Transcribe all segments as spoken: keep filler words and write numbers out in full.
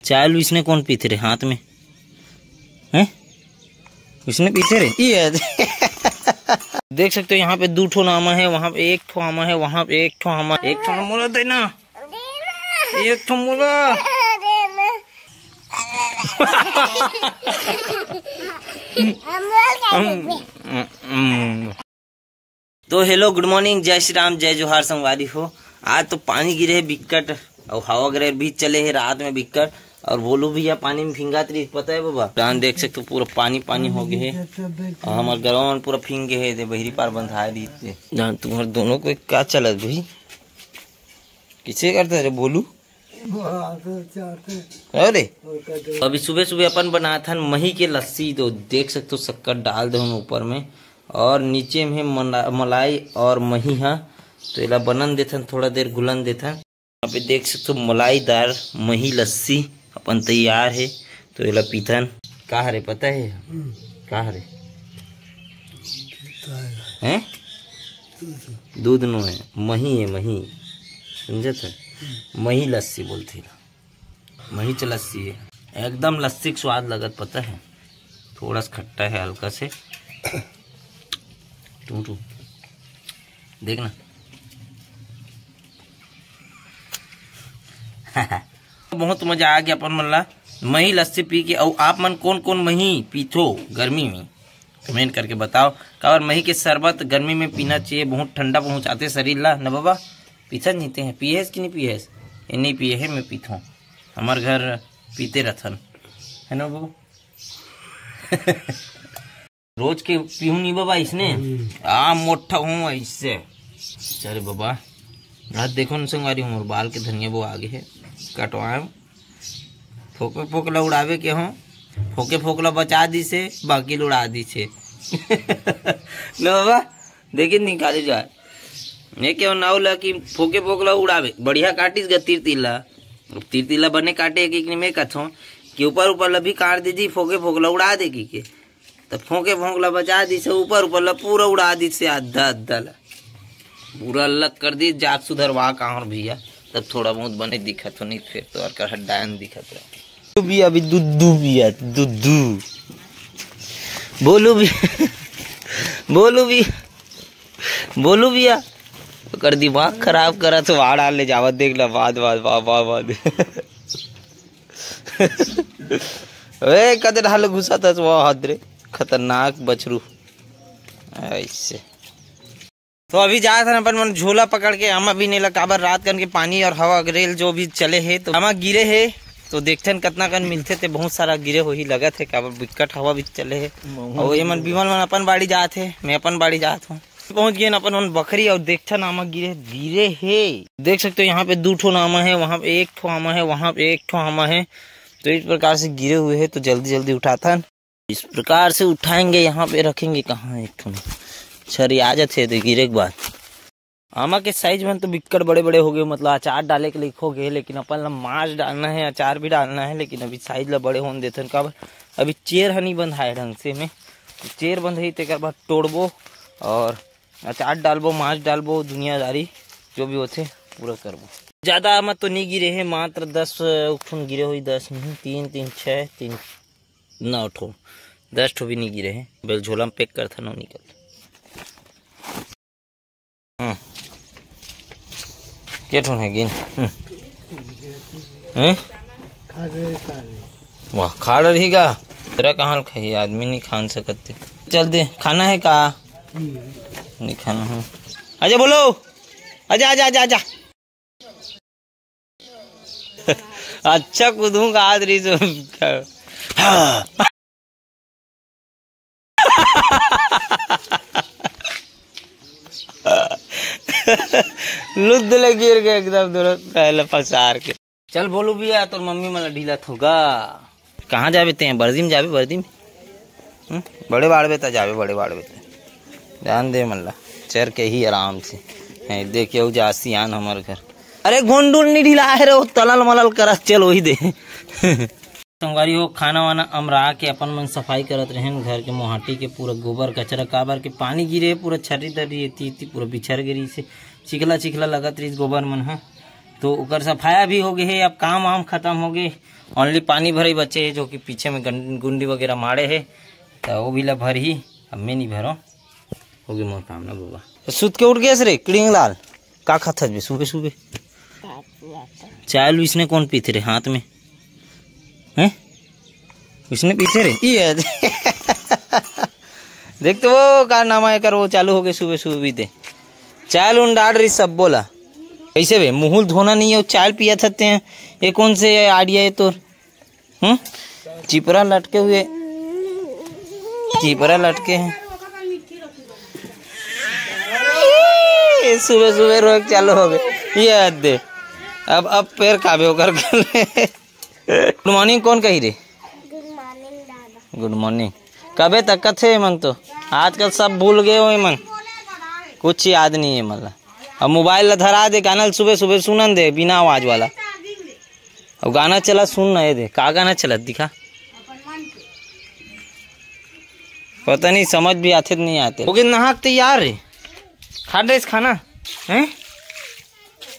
चाय ल इसने कौन पीथे रे हाथ में? हैं? इसने पीथे रे? ये है। देख सकते हो, यहाँ पे दू ठो आमा है, वहाँ पे एक ठो आमा है, वहाँ पे एक ठो आमा, एक ठो मोला देना, एक ठो मोला। तो hello, good morning, जय श्री राम, जय जोहार संगवारी हो। आज तो पानी गिरे हे बिक्कट, अउ हवा गरेर भी चले हे रात में बिक्कट, अउ बोलू भैया पानी में फिंगात रही, पता है बाबा? जान देख सकते हो, पूरा पानी पानी हो गए हे, अउ हमार गरवा मन पूरा फिंग गए हे, दे बहिरी पार बंधाए रही थे। जान तुम्हार दोनों को क्या चलत भाई, किसे करते रे बोलू? अरे, अभी सुबह सुबह अपन बनात हन मही के लस्सी, तो देख सकते हो शक्कर डाल दे हन ऊपर में, और नीचे में मला-, मलाई और मही हा, तो एला बनन देथन, थोड़ा देर घुलन देथन। यहाँ पे देख सकते हो मलाईदार मही लस्सी अपन तैयार है, तो एला पीथन। का हरे पता है? हम्म। का हरे? हैं? दूध नो है, मही है, मही। समझत है? मही लस्सी बोलथे एला। मही च लस्सी है, एकदम लस्सी के स्वाद लगत, पता है? थोड़ा सा खट्टा है, हल्का से। टू टू। देखना। बहुत मजा आ गया अपन मन ला मही लस्सी पी के। अउ आप मन कौन कौन मही पीथो गर्मी में, कमेंट करके बताओ। काबर मही के शरबत गर्मी में पीना चाहिए, बहुत ठंडा पहुँचाते शरीर ला, न बाबा? पीथन जीते हैं, पिए कि नहीं पिए? ये नहीं पिए है, मैं पीथों। हमार घर पीते रथन, है ना बाबू? रोज के पीहू नहीं बाबा इसने। हम्म। आ मोटा हूँ इससे। चल बाबा, आज देखो न संगवारी, हमर बाल के धनिया वो आगे है, कटवाए। फोके फोकला उड़ावे के हो, फोके फोकला बचा दी से, बाकी ल उड़ा दी से। न बाबा, देखिन निकाली जाए। ये क्यों नाव ला कि फोके फोकला उड़ावे, बढ़िया काटिस ग तीर तीला। तीर तीला बने काटे कि, कि मैं कथों कि ऊपर ऊपर ला भी काट दीजिए, फोके फोकला उड़ा दे कि के। तो फोके फोकला बचा दी से, ऊपर ऊपर ला पूरा उड़ा दी से, आधा आधा ला पूरा अलग कर दी, जात सुधरवा काहर भैया। तब थोड़ा बहुत बने दिखत हो, नहीं फिर तो और कर डायन दिखत रहा। तू भी अभी दुद्धू भी है, दुद्धू। बोलू भी, बोलू भी, बोलू भी है। ओकर दिमाग खराब करत हो, वाड़ा ले जावत देख ला, बाद, बाद, बाद, बाद, बाद। ए, कदे ढाल घुसा था, वाह, हद रे, खतरनाक बछरू। ऐसे। तो अभी जात हन अपन मन झोला पकड़ के आमा बीने ला, काबर रात कन के पानी और हवा गरेल जो भी चले हे, तो आमा गिरे हे, तो देखथन कतना कन मिलथे। ते बहुत सारा गिरे होही लगत हे, काबर बिकट हवा भी चले हे। अउ ये मन बिमल मन अपन बाड़ी जात हे, मैं अपन बाड़ी जात हूँ। पहुँच गए अपन मन बखरी अउ देखथन आमा गिरे, गिरे हे। देख सकते हो यहाँ पे दू ठो आमा है, वहाँ पे एक ठो आमा है, वहाँ पे एक ठो आमा है। तो इस प्रकार से गिरे हुए हैं, तो जल्दी जल्दी उठाथन। इस प्रकार से उठाएंगे, यहाँ पे रखेंगे, कहाँ एक ठो छरी आ जाते थे गिरे के बाद। आमा के साइज मन तो बिक्कट बड़े बड़े हो गए, मतलब अचार डाले के लायक हो गए, लेकिन अपन ला मांस डालना है, अचार भी डालना है, लेकिन अभी साइज ला बड़े होन देथन, काबर अभी चेर ह नहीं बंधाए ढंग से में। चेर बंधही तेकर बाद तोड़बो और अचार डालबो, मांस डालबो, दुनियादारी जो भी होथे पूरा करबो। ज्यादा आमा तो नहीं गिरे हे, मात्र दस ठुन गिरे होही, दस नहीं, तीन, तीन, छः, तीन, नौ ठो, दस ठो भी नहीं गिरे हे। बेल झोला में पैक करथन, निकल। हम्म। के ठन हे गिन? हम्म। हैं? वाह, खाड़ रही गा। तेरा कहाँ खाही, आदमी नहीं खान सकते। चल दे, खाना है का? नहीं खाना है। आजा बोलो, आजा, आजा, आजा, आजा। अच्छा कुदूं का आज रही जो। हाँ। लुद्ध ले गिर गए एकदम दोनों पहले पसार के। चल बोलू भैया, तोर मम्मी मन ला ढीला थोगा। कहाँ जाबे तें? बर्दी में जाबे, बर्दी में। हम्म? बड़े बाड़बे त जाबे, बड़े बाड़बे त। जान दे मन ला, चर के ही आराम से। हैं, देख, यहू जा सियान हमर घर। अरे गोंडुल नहीं ढीला है रे, वो तलल मलल करत, चल वही दे। संगवारी हो, खाना वाना अमरा के अपन मन सफाई करत रहेन घर के, मोहाटी के पूरा गोबर कचरा, काबर के पानी गिरे, पूरा छर्री दर्री एती एती पूरा बिछर गे रहिस हे, चिखला चिखला लगत रहिस गोबर मन ह। तो ओकर सफाया भी हो गए हे। अब काम वाम खत्म हो गए, only पानी भरई बचे हे, जो कि पीछे में गं-, गुंडी वगैरह माड़े हे, तो वो भी ला भरही। अब मैं नहीं भरो, हो गए मोर काम ना बाबा। तो सुत के उठ गए रे किड़िंग लाल, का खाथस बे सुबह सुबह? चाय लू इसने कौन पीथे रे हाथ में, हैं? इसने पीथे रे, ये देख तो वो का नाम है कर, वो चालू हो गए सुबह सुबह पीते। चाय लून डाल रही सब बोला। कैसे बे, मुहुल धोना नहीं है, वो चाय पिया थते हैं। ये कौन से आइडिया है तोर? हम्म, चिपरा लटके हुए, चिपरा लटके हैं। ये सुबह सुबह रोक चालू हो गए, ये हद दे। अब अब पैर काबे ओकर कर ले। गुड मॉर्निंग कौन कही रे? गुड मॉर्निंग दादा। गुड मॉर्निंग। कबे तक कथे एमन तो, आजकल सब भूल गए हो एमन, कुछ याद नहीं है मतलब। अब मोबाइल ला धरा दे, गाना सुबह सुबह सुनन दे बिना आवाज वाला। अब गाना चला, सुन ना, ये दे का गाना चला दिखा। पता नहीं समझ भी आते नहीं आते। हो गए नहा के तैयार रे, खा ड्रेस खाना है।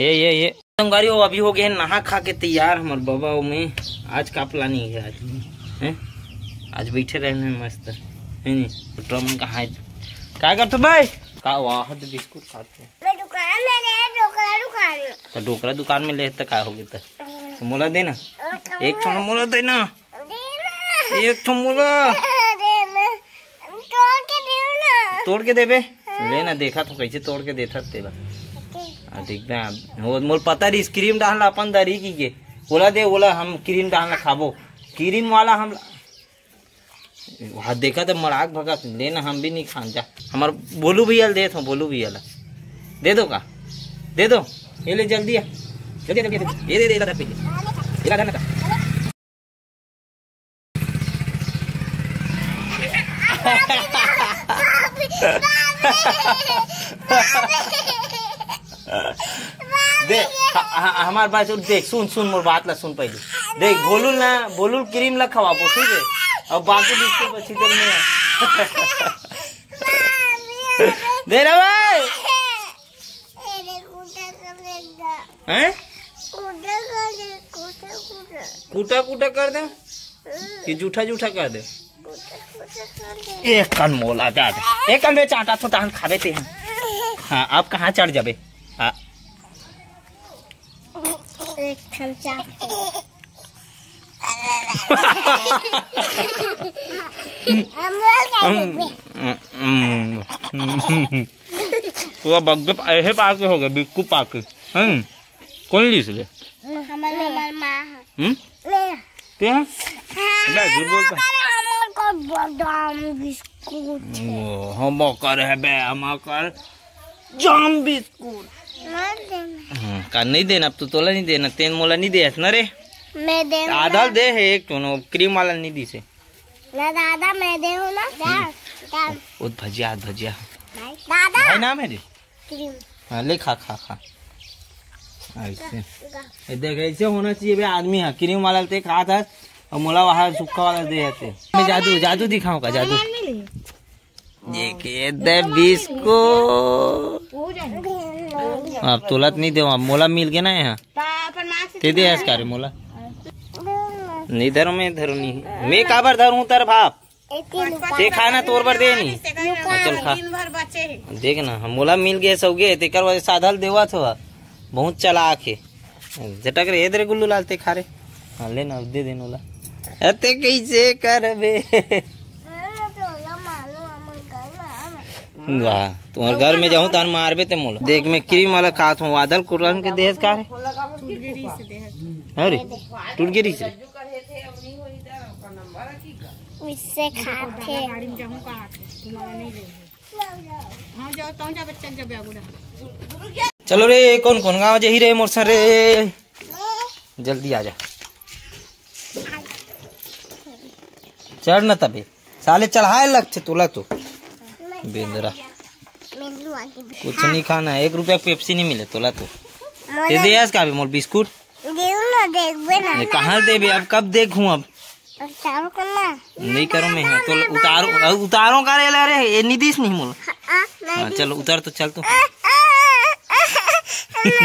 ये ये ये संगवारी हो, अभी हो गए हैं नहा खा के तैयार हमर बाबा। में आज का प्लानिंग है आज, हैं? आज बैठे रहने हैं मस्त, है नहीं? तो ट्रम का हाथ का करते भाई? का वाह, तो बिस्कुट खाते हैं। मैं दुकान में रे, डोकरा दुकान में। तो डोकरा दुकान में ले तो का हो गया? तो मोला देना, और एक ठो मोला देना, देना। एक ठो मोला। देना। तोड़ के देना। तोड़ के देबे? हाँ। ले ना, देखा तो कैसे तोड़ के देता तेला। ओके। आ, देखबे आप। वो मोर पता रही, क्रीम डालना अपन दरी की के। ओला दे, ओला हम क्रीम डालना खाबो। क्रीम वाला हम, वहाँ देखा तो मड़ाक भगा, ले ना, हम भी नहीं खान जा। हमार बोलू भैया ला देत हो, बोलू भैया ला। दे दो का? दे दो। ये ले जल्दी आ। जल्दी, जल्दी, जल्दी। ये दे दे, इधर पहले। इधर ना। दे, ह-, ह-, हमार बात सुन, देख, सुन, सुन, मोर बात ला सुन पहले। देख, बोलू ना, बोलू क्रीम ला खवाबो, ठीक है? अब बाकी बिस्कुट बची तेरे में। दे रे भाई। हैं? कूटा कूटा कर दे कि जूठा जूठा कर दे? एक कन मोला दे दे। एक कन बे चाटा तो तहन खाबे ते। हाँ, अब कहाँ चढ़ जाबे? हाँ। एक ठन चाटा। हम लोग का देबे। पूरा बग्गे पा-, ऐसे पाके हो गए, बिक्कू पाके। हैं? कौन लीस ले? हमारे, हमारे माँ है। हम्म? ले। क्या? हाँ, बे, झूठ बोलता। हमारे, हमारे को बादाम बिस्कुट है। ओ, हम कर है बे, हम कर जाम बिस्कुट। मत देना। हम्म, का नहीं देना, अब तू तोला नहीं देना, तेन मोला नहीं दे ना रे। मैं दे आधा दे है एक ठो, क्रीम वाला नहीं दी से। ना दादा, मैं दे हूँ ना। दा, दा। ओ भजिया, भजिया। दादा। भाई नाम है जी? क्रीम। हाँ, ले खा, खा, खा। ऐसे। ये देख, ऐसे होना चाहिए बे आदमी। हाँ, क्रीम वाला ते खा था और मोला वहाँ सूखा वाला दे जाते। मैं जादू, जादू दिखाऊं का, जादू? ये के दे बिस्कुट। अब तोला तो नहीं देवा, मोला मिल गया ना यहाँ। ते दे आज का रे मोला। नहीं धरो, मैं धरो नहीं। मैं काबर धरूं तेरे बाप? ते खा ना, तोर बर दे नी। हाँ, चल खा। देख ना, हम मोला मिल गए सौगे, तेकर वजह से आधा ल देवत हवा। बहुत चालाक है। झटक रे, इधर गुल्लू लाल ते खा रे। हाँ, ले ना, दे दे नोला। अते कैसे करबे? वाह, तुम्हारे घर में जाऊँ तान मारबे ते मोला। देख, मैं क्रीम वाला खात हूँ, आधा ल कुरन के देहस का रे? अरे, टूट गिरी से। इससे खाते। हाँ, जाओ, तौं जा, बच्चा, जब आगू रहा। चलो रे, कौन कौन गाँव जही रे मोर सर रे? जल्दी आ जा। चढ़ न तबे। साले चढ़ाए लगथे तोला तो। बेंदरा। कुछ नहीं खाना है, एक रुपया पेप्सी नहीं मिले तोला तो। ते दे आज का भी मोर बिस्कुट। देऊ ना, देखबे ना। ये कहाँ देबे? अब कब देखूं अब? उतारो कर ना। नहीं करो मैं, हाँ, तो ना, उतारो, ना। उतारो का रे ला रे, ये निधीश नहीं मोला। हाँ, हाँ, हाँ, नहीं। चलो उतार तो चल तू। आ, आ, आ, आ, नहीं।